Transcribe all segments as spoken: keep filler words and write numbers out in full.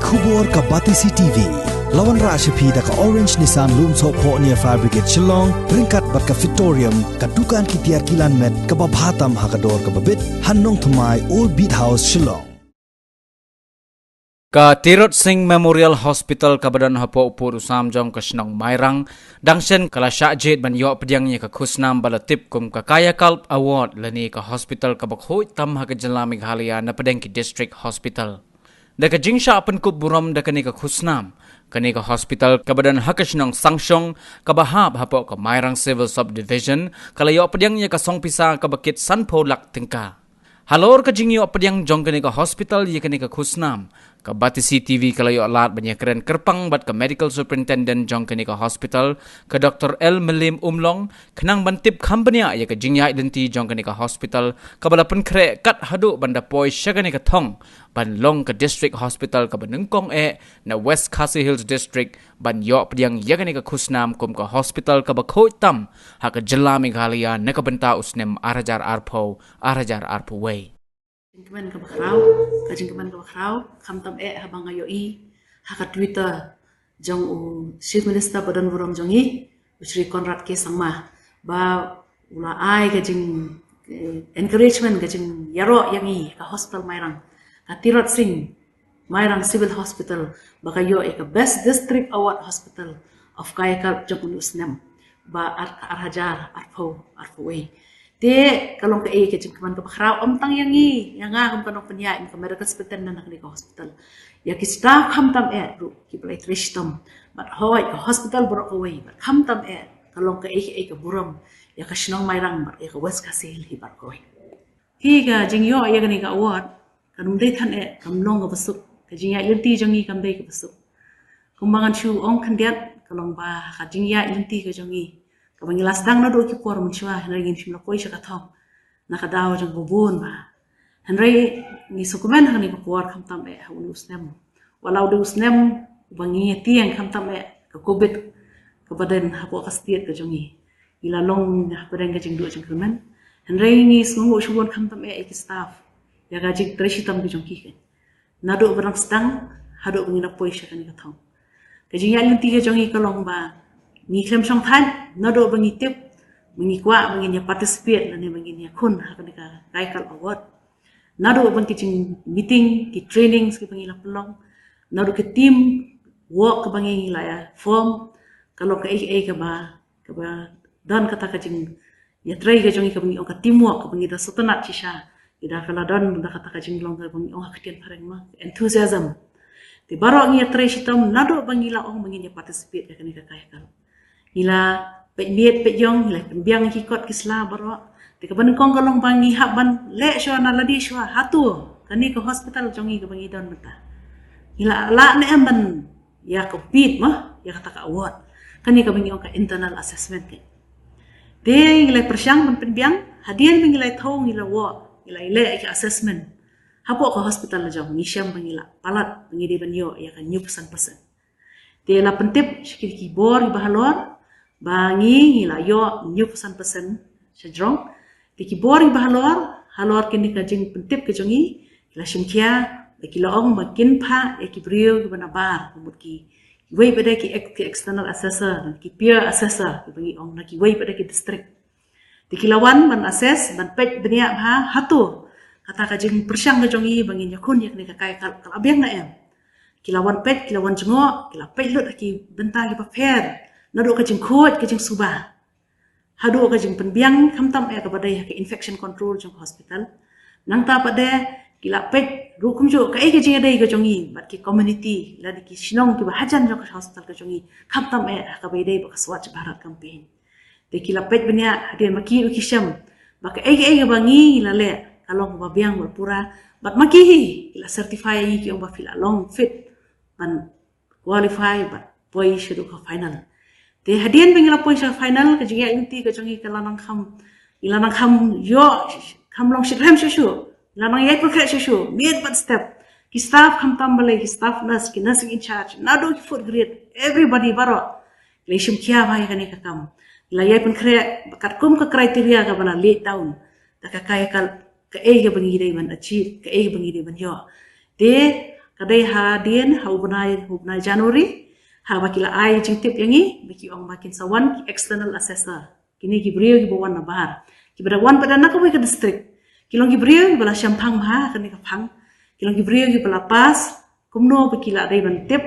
Khubor ka Batesi T V. La wanrah sha phi da ka Orange Nissan Lumsohphoh near Fire Brigade Shillong, ryngkat bad ka Fitorium, ka dukan ki tiar kilan met kaba bha tam ha ka dor kaba bit, ha Nongthymmai, Old Beat House, Shillong. Ka Tirot Sing Memorial Hospital kaba don hapoh Pud u Samjong ka shnong Mairang, dang shen ka la shah jied ban ïoh pdiang ïa ka khusnam ba la tip kum ka Kayakalp Award lane ka hospital kaba khuid tam ha ka jylla Meghalaya na pdeng ki district hospital. Da ka jingshah pynkup burom da kane ka khusnam, kane ka hospital kaba don ha ka shnong Sangshong kaba hap hapoh ka Mairang Civil Subdivision ka la ïoh pdiang ïa ka song pisa kaba kit sanphew lak tyngka. Halor ka jingïoh pdiang jong kane ka hospital ïa kane ka khusnam, ka Batesi T V ka la ïoh lad ban ïakren kyrpang bad ka Medical Superintendent jong kane ka hospital, ka Doktor L Mylliem Umlong, khnang ban tip kham bniah ïa ka jingïaid lynti jong kane ka hospital kaba la pynkhreh kat haduh ban da poi sha kane ka thong ban long ka district hospital kaba nyngkong eh na West Khasi Hills District ban ïoh pdiang ïa kane ka khusnam kum ka hospital kaba khuid tam ha ka jylla Meghalaya na ka bynta u snem ar hajar arphew, ar hajar arphew wei. Jingkmen kaba khraw, ka jingkmen kaba khraw, khamtam eh haba nga ïohi ha ka Twitter jong u Chief Minister ba don burom jong ngi, u Shri Conrad K Sangma, ba u la ai ka jing, eh, encouragement, ka jingïaroh ïa ngi, ka Hospital Mairang, ka Tirot Sing Mairang Civil Hospital, ba ka ïoh ïa ka Best District Award Hospital of Kayakalp jong une u snem ba ar, ar hajar arphew, arphew wei. Te ka long kaei ka jingkmen kaba khraw, ym tang ïa ngi, ïa nga kum ka nongpynïaid, ka Medical Superintendent na kane ka hospital, ïa ki staff khamtam eh ruh kiba la trei shitom, bad hooid ka hospital baroh kawei, bad khamtam eh ka long kaei kaei ka burom ïa ka shnong Mairang bad ïa ka West Khasi Hills hi baroh kawei. Hi ka jingïoh ïa kane ka award kam dei than eh, kam long kaba suk. Ka jingïaid lynti jong ngi kam dei kaba suk. Kumba ngan shu ong khyndiat, ka long ba ka jingïaid lynti ka jong ngi, kaba ngi la sdang naduh ki por mynshuwa, hynrei ngim shym la poi sha ka thong na ka daw jong ba bun bha. Hynrei ngi sngewkmen ha kane ka por, khamtam eh ha une u snem, wat la u dei u snem uba ngi ïatieng, khamtam eh ka Covid kaba don hapoh ka state ka jong ngi. Ngi la long hapdeng ka jingduh jingkyrmen, hynrei ngi sngewnguh shibun, khamtam eh ïa ki staff, ïa ka jingtrei shitom ka jong ki, naduh ba dang sdang haduh ba ngi la poi sha kane ka thong. Ka jingïaid lynti ka jong ngi ka long ba ngi khlem shong thait naduh ba ngi tip, ba ngi kwah, ba ngin ïa participate lane ba ngin ïakhun ha kane ka Kayakalp Award. Naduh ba ki jing meeting, ki trainings kiba ngi la pynlong, naduh ki team work kiba ngi la ïa form, ka long kaei kaei kaba, kaba don kata ka jingïatrei ka jong ngi, kaba ngi ong ka teamwork, kaba ngi da sngewtynnat shisha. Ngi da, ka la don da kata ka jinglong kaba ngi ong ha ka ktien phareng ma enthusiasm. Te baroh ngi ïatrei shitom naduh ba ngi la ong ba ngin ïa participate ha kane ka Kayakalp. Ngi la peit miet peit ïong, ngi la pynbiang ki kot ki sla baroh. Te kaba nyngkong ka long ba ngi hap ban leh shuwa na lade shuwa, hato kane ka hospital jong ngi kaba ngi don mynta, ngi la lah ne em ban ïa compete ma ïa kata ka award. Kane kaba ngi ong ka internal assessment te. Te ngi la pyrshang ban pynbiang, hadien ba ngi la thew, ngi la wad, ngi la leh ïa ka assessment hapoh ka hospital la jong, ngi shem ba ngi la palat ba ngi dei ban ïoh ïa ka hynñiewphew san percent. Te la pyntip sha ki, ki bor kiba halor ba ngi, ngi la ïoh hynñiewphew san percent shajrong. Te ki bor kiba halor, halor kane ka jingpyntip ka jong ngi, ki la shim khia, ba ki la ong ba kin phah ïa ki briew kiba nabar, ka mut ki, kiwei pat de ki ex-, ki external assessor, ki peer assessor kiba ngi ong na kiwei pat de ki district. Te ki la wan ban assess, ban peit bniah bha hato kata ka jingpyrshang ka jong ngi ba ngin ïakhun ïa kane ka Kayakalp ka la biang ne em. Ki la wan peit, ki la wan jngoh, ki la peit lut ha ki bynta kiba pher, naduh ka jingkhuid, ka jingsuba, haduh ka jingpynbiang, khamtam eh kaba dei ha ka infection control jong ka hospital. Nangta pat de ki la peit ruh kumjuh kaei ka jingïadei ka jong ngi bad ki community lane ki shnong kiba hajan jong ka hospital ka jong ngi, khamtam eh ha kaba ïadei bad ka Swachh Bharat campaign. Te ki la peit bniah, hadien ma ki ruh ki shem ba kaei kaei kaba ngi la leh ka long kaba biang bad pura, bad ma ki hi ki la certify ïa ngi, ki ong ba phi la long fit ban qualify bad poi shaduh ka final. Te hadien ba ngi la poi sha final, ka jingïaid lynti ka jong ngi ka la nang kham, ngi la nang kham ïoh, kham long shitrhem shuh shuh, ngi la nang ïaid pynkhreh shuh shuh, miet bad step. Ki staff, khamtam balei ki staff nurse, ki nursing in charge, naduh ki fourth grade, everybody baroh ki la shim khia bha ïa kane ka kam. Ngi la ïaid pynkhreh katkum ka criteria kaba la leh down da ka Kayakalp, kaei kaba ngi dei ban achieve, kaei kaba ngi dei ban ïoh. Te Ka dei hadien ha u bnai, u bnai January, ha ba ki la ai jingtip ïa ngi ba ki ong ba kin sa wan ki external assessor. Kine ki briew kiba wan na bar, kiba da wan pat na kawei ka district. Ki long ki briew kiba la shemphang bha kane ka phang. Ki long ki briew kiba la pass, kumno ba ki la dei ban tip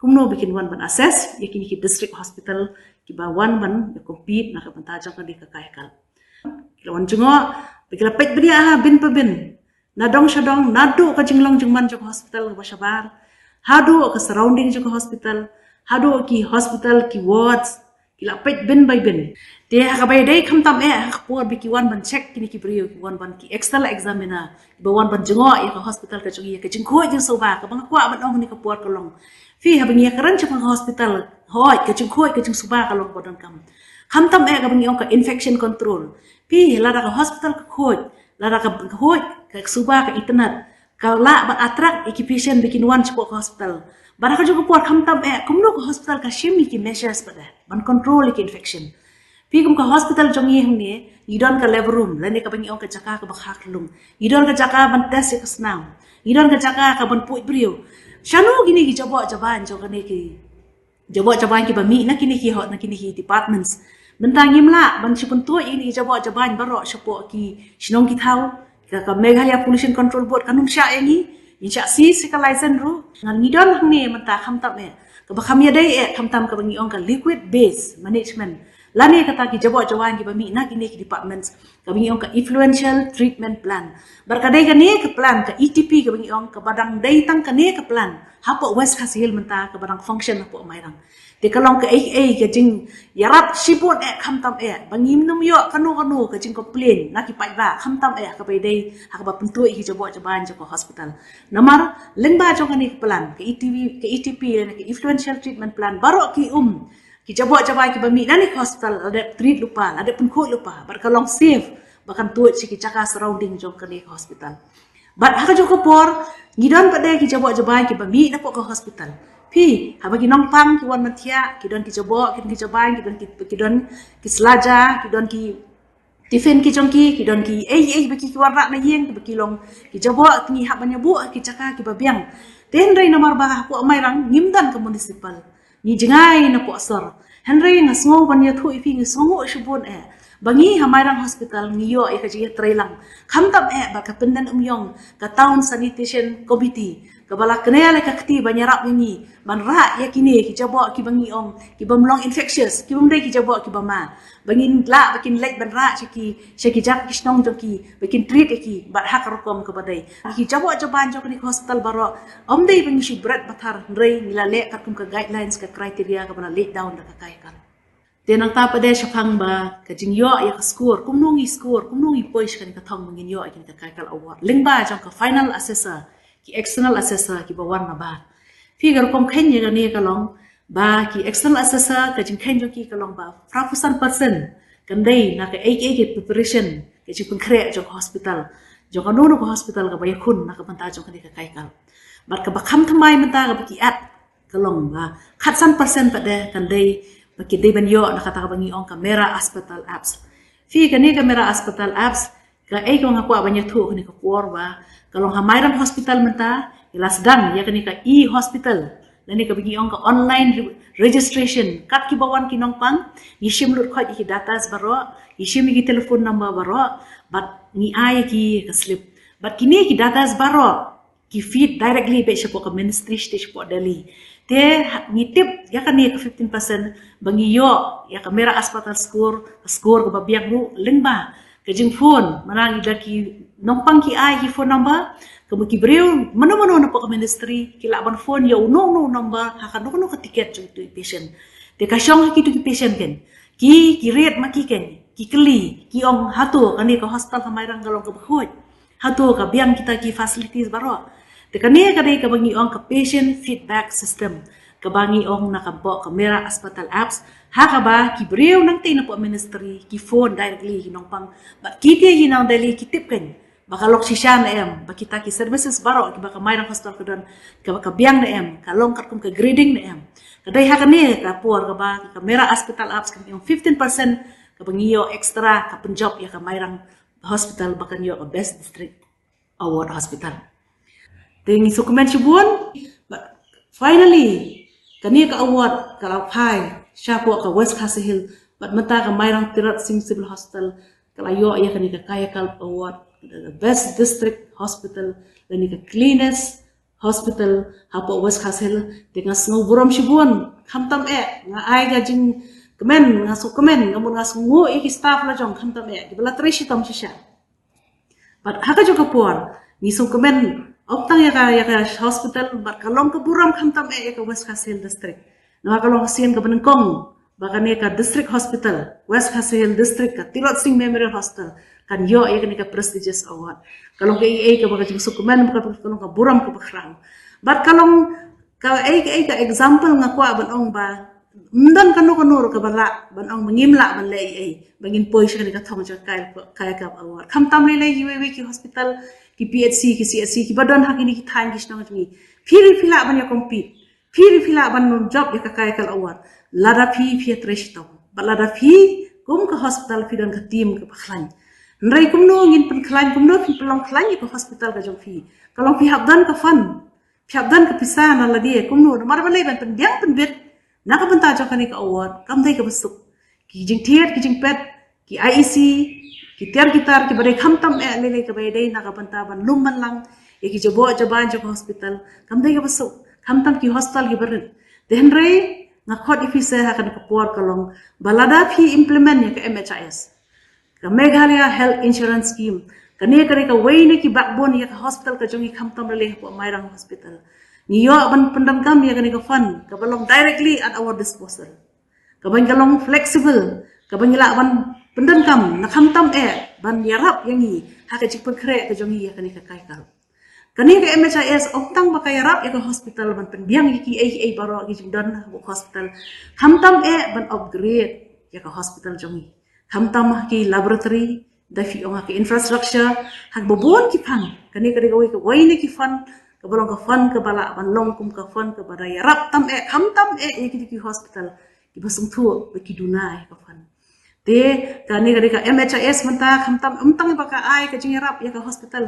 kumno ba kin wan ban assess ïa kine ki district hospital kiba wan ban ïa compete na ka bynta jong kane ka kaikal. Ki la wan jngoh, ba ki la peit bniah ha bin pa bin, na dong sha dong, naduh ka jinglong jingman jong ka hospital kaba shabar, haduh ka surrounding jong ka hospital, haduh ki hospital, ki wards, ki la peit bin by bin. Te ha kaba ïadei khamtam eh ha ka por ba ki wan ban check kine ki briew, ki wan ban ki external examiner, ba wan ban jngoh ïa ka hospital ka jong ngi, ïa ka jingkhuid jingsuba kaba nga kwah ban ong ha kane ka por ka long, phi, haba ngi ïakren shaphang ka hospital, hooid, ka jingkhuid ka jingsuba ka long kaba donkam. Khamtam eh kaba ngi ong ka infection control, phi, lada ka hospital ka khuid, lada ka khuid, ka suba, ka itynnad, ka lah ban attract ïa ki patient ba kin wan shapoh ka hospital. Bad ha kajuh ka por khamtam eh kumno ka hospital ka shim ïa ki measures pat de ban control ïa ki infection. Phi, kum ka hospital jong ngi hangne, ngi don ka lab room, lane kaba ngi ong ka jaka kaba kha khlung. Ngi don ka jaka ban test ïa ka snam. Ngi don ka jaka kaban puid briew. Shano kine ki jaboh jaban jong kane ki jaboh jaban kiba mih na kine ki hok, na kine ki departments? Mynta ngim lah ban shu pyntuid ïa kine ki jaboh jaban baroh shapoh ki shnong ki thaw. Ka, ka Meghalaya Pollution Control Board kan ym shah ïa ngi. Ngin shah seize ïa ka license ruh. Ngan, ngi don hangne mynta khamtam eh kaba kham ïadei eh khamtam kaba ngi ong ka liquid waste management, lane kata ki jaboh jaban kiba mih na kine ki departments, kaba ngi ong ka effluent treatment plant. Bad ka dei kane ka plant, ka E T P kaba ngi ong, kaba dang dei tang kane ka plant hapoh West Khasi Hills mynta, kaba dang function hapoh Mairang. Te ka long kaei kaei ka jingïarap shibun eh khamtam eh, ba ngim nym ïoh kano kano ka jingcomplain na ki paidbah khamtam eh ha kaba ïadei ha kaba pyntuid ïa ki jaboh jaban jong ka hospital. Namar lyngba jong kane ka plant, ka E T P, ka E T P lane ka effluent treatment plant, baroh ki um, ki jaboh jaban kiba mih na kane ka hospital la dep treat lypa, la dep pynkhuid lypa, bad ka long safe ba kan tuid sha ki jaka surrounding jong kane ka hospital. Bad ha kajuh ka por ngi don pat de ki jaboh jaban kiba mih napoh ka hospital. Phi, haba ki nongpang ki wan ban thiah, ki don ki jaboh, ki don ki jaban, ki don ki, ki don ki slaja, ki don ki tiffin ki jong ki, ki don kiei kiei ba ki, ki wanrah na ïing, kiba ki long ki jaboh, ngi hap ban ïa buh ha ki jaka kiba biang. Te hynrei namar ba hapoh Mairang ngim don ka municipal, ngi jngai napoh sor. Hynrei nga sngew ban ïathuh ïa phi, ngi sngewnguh shibun eh ba ngi ha Mairang Hospital ngi ïoh ïa ka jingïatreilang khamtam eh bad ka Pyndenumïong, ka Town Sanitation Committee, kaba la kynnoh ïa ka kti ban ïarap ïa ngi ban rah ïa kine ki jaboh kiba ngi ong kibym long infectious, kibym dei ki jaboh kiba ma, ba ngin lah, ba kin leit ban rah sha ki, sha ki jaka ki shnong jong ki, ba kin treat ïa ki bad ha ka rukom kaba dei. Ki jaboh jaban jong kane ka hospital baroh ym dei ba ngi shu bret pathar, hynrei ngi la leh katkum ka guidelines, ka criteria kaba la leh down da ka kaikal. Te nangta pat de shaphang ba ka jingïoh ïa ka score, kumno ngi score, kumno ngi poi sha kane ka thong ba ngin ïoh ïa kane ka kaikal award, lyngba jong ka final assessor, ki external assessor kiba wan na bar. Phi, ka rukom kheiñ ïa kane ka long ba ki external assessor, ka jingkheiñ jong ki ka long ba phra phew san percent kan dei na kaei kaei ka preparation, ka jingpynkhreh jong ka hospital, jong kano kano ka hospital kaba ïakhun na ka bynta jong kane ka kaikal. Bad kaba kham thymmai mynta kaba ki add ka long ba khatsan percent pat de kan dei ba ki dei ban ïoh na kata kaba ngi ong ka Mera Aspatal Apps. Phi, kane ka Mera Aspatal Apps, kaei kaba nga kwah ban ïathuh ha kane ka por ba ka long ha Mairang Hospital mynta ngi la sdang ïa kane ka e-hospital, lane kaba ngi ong ka online re-, registration. Kat kiba wan ki nongpang, ngi shim lut khoit ïa ki datas baroh, ngi shim ïa ki telephone number baroh, bad ngi ai ïa ki ka slip. Bad kine ki datas baroh ki feed directly beit shapoh ka ministry sha, shapoh Delhi. Te ha, ngi tip ïa kane ka fifteen percent ba ngi ïoh ïa ka Mera Aspatal score, ka score kaba biang ruh lyngba ka jingphone, mana ngi da ki nongpang ki ai ki phone number, kaba ki briew mano mano napoh ka ministry ki lah ban phone ïa uno uno u number ha kano kano ka ticket jong uto u patient. Te ka shong ha kito ki patient kein, ki, ki rit ma ki kein, ki kylli, ki ong, hato kane ka hospital ha Mairang ka long kaba khuid? Hato ka biang kita ki facilities baroh? Te kane ka dei kaba ngi ong ka patient feedback system, kaba ngi ong na ka bok ka Mera Aspatal Apps, ha kaba ki briew nangtei napoh ministry ki phone directly ki nongpang. Bad kita ki nang Delhi ki tip kein ba ka long shisha ne em, ba kita ki services baroh kiba ka Mairang Hospital ka don, kaba ka biang ne em, ka long katkum ka grading ne em. Ka dei ha kane ka por kaba ka Mera Aspatal Apps ka ngi ong fifteen percent kaba ngi ïoh extra, ka pynjop ïa ka Mairang Hospital ba kan ïoh ka Best District Award Hospital. Te ngi sngewkmen shibun. But finally, kane ka award ka la phai shapoh ka West Khasi Hills. But mynta ka Mairang Tirot Sing Civil Hospital ka la ïoh ïa kane ka Kayakalp Award, the best district hospital, lane ka cleanest hospital hapoh West Khasi Hills. Te nga sngew burom shibun, khamtam eh nga ai ka jingkmen, nga sngewkmen, nga mut nga sngew ïa ki staff la jong, khamtam eh kiba la trei shitom shisha. But ha kajuh ka por ngi sngewkmen ym tang ïa ka, ïa ka hospital, but ka long ka burom khamtam eh ïa ka West Khasi Hills District. Namar ka long ka sien kaba nyngkong ba kane ka district hospital, West Khasi Hills District, ka Tirot Sing Memorial Hospital, kan ïoh ïa kane ka prestigious award. Ka long kaei kaei kaba ka jingsngewkmen, ka long ka burom kaba khraw. But ka long kaei kaei ka example nga kwah ban ong ba ym don kano kano ruh kaba lah ban ong ba ngim lah ban leh ei ei ba ngin poi sha kane ka thong jong ka Kayakalp Award. Khamtam lei lei, iwei iwei ki hospital, ki P H C, ki C H C kiba don ha kine ki thaiñ ki shnong jong ngi, phi ruh phi lah ban ïa compete, phi ruh phi lah ban jop ïa ka Kayakalp Award lada phi, phi ïa trei shitom. Bad lada phi kum ka hospital phi don ka team kaba khlaiñ. Hynrei kumno ngin pynkhlaiñ, kumno phin pynlong khlaiñ ïa ka hospital ka jong phi? Ka long phi hap don ka fund, phi hap don ka pisa na lade. Kumno? Namar balei? Ban pynbiang pynbit na ka bynta jong kane ka award kam dei kaba suk. Ki jingthied ki jingpeit, ki I E C, ki tiar ki tar kiba dei khamtam eh lei lei kaba ïadei na ka bynta ban lum ban lang ïa ki jaboh jabain jong ka hospital, kam dei kaba suk, khamtam ki hospital kiba rit. Te hynrei nga khot ïa phi se ha kane ka por ka long ba lada phi implement ïa ka M H I S, ka Meghalaya Health Insurance Scheme, kane ka dei kawei na ki backbone ïa ka hospital ka jong ngi, khamtam lei lei hapoh Mairang Hospital. Ngi ïoh ban pyndonkam ïa kane ka fund kaba long directly at our disposal, kaba ngi ka long flexible, kaba ngi lah ban pyndonkam na khamtam eh ban ïarap ïa ngi ha ka jingpynkhreh ka jong ngi ïa kane ka Kayakalp. Kane ka M H I S ym tang ba ka ïarap ïa ka hospital ban pynbiang ïa kiei kiei baroh ki jingdon hapoh hospital, khamtam eh ban upgrade ïa ka hospital jong ngi, khamtam ha ki laboratory, da phi ong ha ki infrastructure, ha kaba bun ki fund. Kane ka dei kawei kawei na ki fund kaba long ka fund kaba lah ban long kum ka fund kaba da ïarap tam eh, khamtam eh ïa kito ki hospital kiba sngewthuh ba ki duna ïa ka fund. Te kane ka dei ka M H I S mynta khamtam ym tang ba ka ai ka jingïarap ïa ka hospital,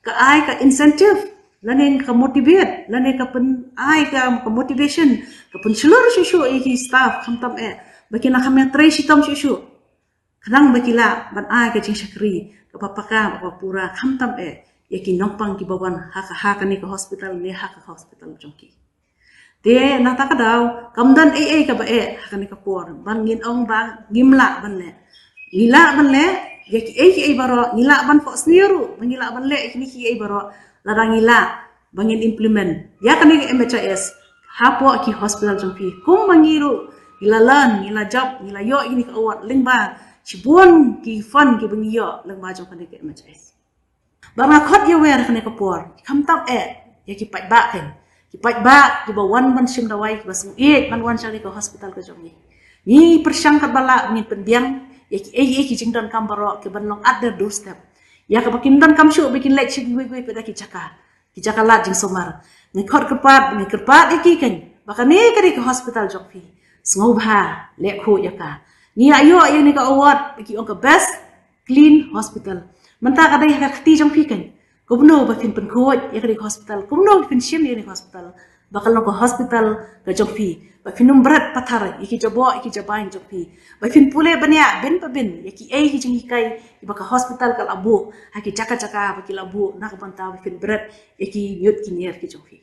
ka ai ka incentive lane ka motivate lane ka pyn-, ai ka, ka motivation, ka pynshlur shuh shuh ïa ki staff khamtam eh ba kin ïa kham ïa trei shitom shuh shuh, khnang ba ki lah ban ai ka jingshakri kaba paka, kaba pura khamtam eh ïa ki nongpang kiba wan ha ka, ha kane ka hospital ne ha ka hospital jong ki. Te na kata ka daw kam don ei ei kaba eh ha kane ka por ban ngin ong ba ngim lah ban leh. Ngi lah ban leh ïa kiei kiei baroh, ngi lah ban phohsniew ruh ba ngi lah ban leh ïa kine kiei baroh lada ngi lah ba ngin implement ïa kane ka M H I S hapoh ki hospital jong phi. Kumba ngi ruh ngi la learn, ngi la jop, ngi la ïoh ïa kane ka award lyngba shibun ki fund kiba ngi ïoh lyngba jong kane ka M H I S. Bad nga khot ïa wer ha kane ka por, khamtam eh ïa ki paidbah, ki paidbah kiba wan ban shim dawai, kiba sngewbha ban wan sha kane ka hospital ka jong ngi. Ngi pyrshang katba lah ngin pynbiang ïa kiei kiei ki jingdonkam baroh kiban long at their doorstep, ïa kaba kin donkam shuh ba kin leit sha kiwei kiwei pat ki jaka, ki jaka lad jingsumar. Ngi khot kyrpad, ngi kyrpad ïa ki kan ba kane ka dei ka hospital jong phi, sngewbha leh khuid ïa ka. Ngi ïa ïoh ïa kane ka award ba ki ong ka best clean hospital. Mynta ka dei ha ka kti jong phi kan, kumno ba phin pynkhuid ïa kane ka hospital, kumno ba phin shim ïa kane ka hospital ba kan long ka hospital ka jong phi, ba phin ym bret pathar ïa ki jaboh ïa ki jabain jong phi, ba phin pule bniah bin pa bin ïa kiei ki jinghikai kiba ka hospital ka la buh ha ki jaka jaka ba ki la buh na ka bynta ba phin bret ïa ki ñiut ki ñier ki jong phi.